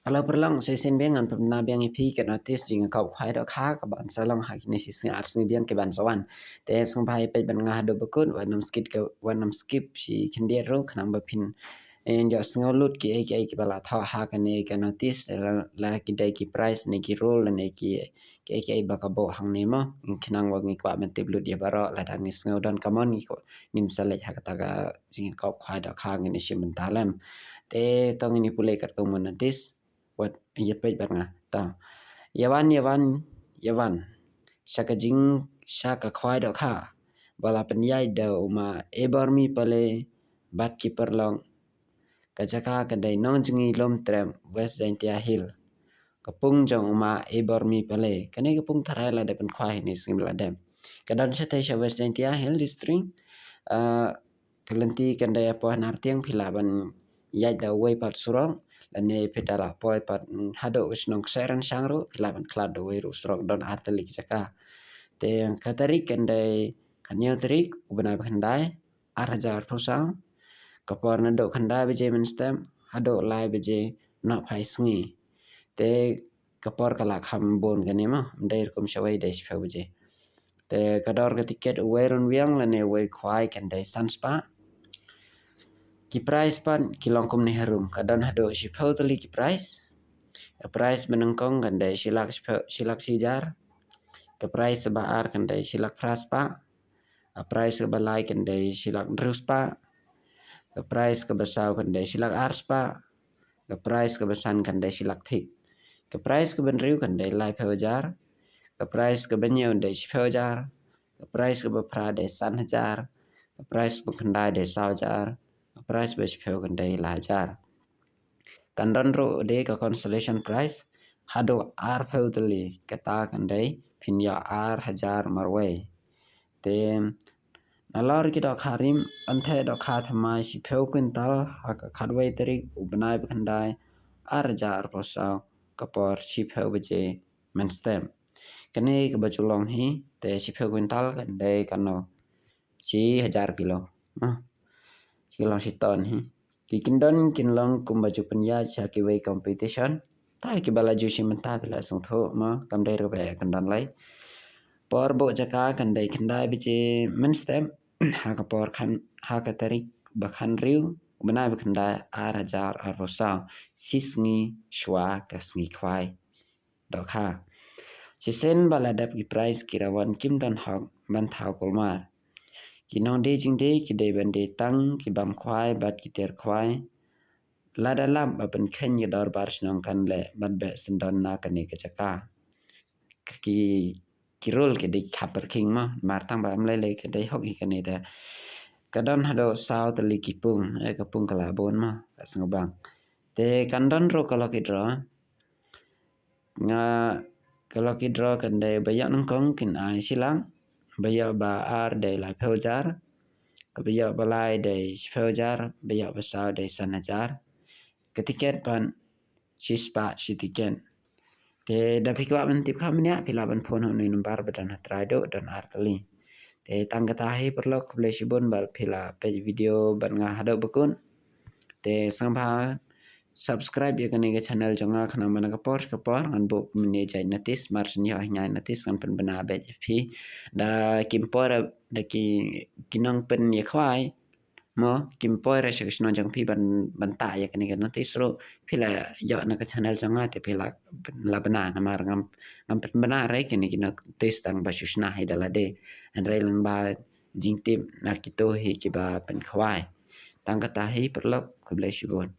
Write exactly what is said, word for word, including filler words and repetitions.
Hello paralok, shisien biang ngan pynbna biang ïa phi ka notice jingïakop khwai dohkha kaban sa long ha kine shi sngi ar sngi biang kiban sa wan. Te sngewbha ïa peit bad nga haduh ba kut, wat nym skip ka, wat nym skip shi khyndiat ruh khnang ba phin, eh, ïohsngew lut kiei kiei kiba la thoh ha kane ka notice, la, la ki dei ki price ne ki rule ne ki, kiei kiei ba ka buh hangne mo. Khnang ba ngi kwah ban tip lut ïa baroh, lada ngi sngew don ka mon ngi kwah, ngin sa leit ha kata ka jingïakop khwai dohkha, ngin ïa shim bynta lem. Te to ngin ïa pule katkum u notice. Wat ïa peit bad nga. Ta. Ïa wan, ïa wan, ïa wan sha ka jing, sha ka khwai dohkha ba la pynïaid da u ma Ebormi Pale bad ki paralok. Ka jaka ka dei Nongjngi, Lum Trep, West Jaintia Hills. Ka pung jong u ma Ebormi Pale. Kane ka pung tharai la dep pynkhwai ha kine ki sngi ba la dep. Ka don shatei sha West Jaintia Hills District. Ah, ka lynti kan dei hapoh Nartiang, phi lah ban ïaid da uwei pat surok, lane phi da lah poi pat, mm, haduh ka shnong Ksai Rynshang ruh, phi lah ban khlad da uwei ruh surok, don ar tylli ki jaka. Te ka tarik kan dei ka hynñiew tarik u bnai ba khyndai, ar hajar arphew saw. Ka por naduh khyndai baje mynstep haduh lai baje nohphai sngi. Te ka por ka la kham bun kane mo, ym dei rukom shawei, dei shiphew baje. Te ka dor ka tiket uwei rynwiang lane uwei khwai kan dei san spah. Ki price pat ki long kumne harum, ka don haduh shiphew tylli ki price. Ka price ba nyngkong kan dei shi lak shiphew, shi lak shi hajar. Ka price ba ar kan dei shi lak phra spah. Ka price ba lai kan dei shi lak hynriew spah. Ka price kaba saw kan dei shi lak ar spah. Ka price kaba san kan dei shi lak thik. Ka price kaba hynriew kan dei laiphew hajar. Ka price kaba hynñiew dei shiphew hajar. Ka price kaba phra dei san hajar. Ka price ba khyndai dei saw hajar. Ka price ba shiphew kan dei lai hajar. Kan don ruh de ka consolation prize haduh arphew tylli, kata kan dei phin ïoh ar hajar marwei. Te nalor ki dohkha rim, pyntheh dohkha thymmai shiphew kwintal ha ka khatwei tarik u bnai ba khyndai, ar hajar arphew saw, ka por shiphew baje mynstep. Kane kaba ju long hi, te shiphew kwintal kan dei kano, shi hajar kilo. Ah, shi long shi ton hi. Ki kyndon kin long kumba ju pynïaid sha kiwei competition. Te kiba la ju shim bynta phi la sngewthuh mo, kam dei ruh ba kyndon lei. Por buh jaka kan dei khyndai baje mynstep ha ka por khan, ha ka tarik ba khathynriew bnai ba khyndai, ar hajar arphew saw, shi sngi shuwa ka sngi khwai dohkha. Shisien ba la dep ki prize, ki rangwan kim don hok ban thaw kulmar. Ki nongdie jingdie ki dei ban die tang ki bam khwai bad ki tiar khwai. Lada lap ba pynkheiñ ki dorbar shnong kan leh ban beh syndon na kane ka jaka. Ki, ki rule ki dei khapyrkhing mo, namar tang ba ym lei lei ki dei hok hi kane te. Ka don haduh saw tylli ki pung, eh, ka pung ka la bun mo, ka sngewbang. Te kan don ruh ka lucky draw. Nga, ka lucky draw kan dei ba ïoh nyngkong kin ai shi lak, ba ïoh ba ar dei laiphew hajar, kaba ïoh ba lai dei shiphew hajar, ba ïoh ba saw dei san hajar. Ka tiket pat shi spah shi tiket. Te da phi kwah ban tip kham bniah phi lah ban phone ha une number ba don ha trai duh, don ar tylli. Te tang kata hi paralok, khublei shibun ba phi la peit video bad nga haduh ba kut. Te sngewbha subscribe ïa kane ka channel jong nga khnang ba na ka por ka por ngan buh kumne jait notice, mar shen ïoh hi ngai notice ngan pynbna beit ïa phi. Da kim poi, da ki, ki nongpynïakhwai mo, kim poi re sha ka shnong jong phi ban, ban tah ïa kane ka notice ruh, phi la ïoh na ka channel jong nga te phi la, la bna, namar ngam, ngam pynbna re kine ki notice tang ba shu shna hi da lade. Hynrei lyngba jingtip na kito hi kiba pynkhwai. Tang kata hi paralok, khublei shibun.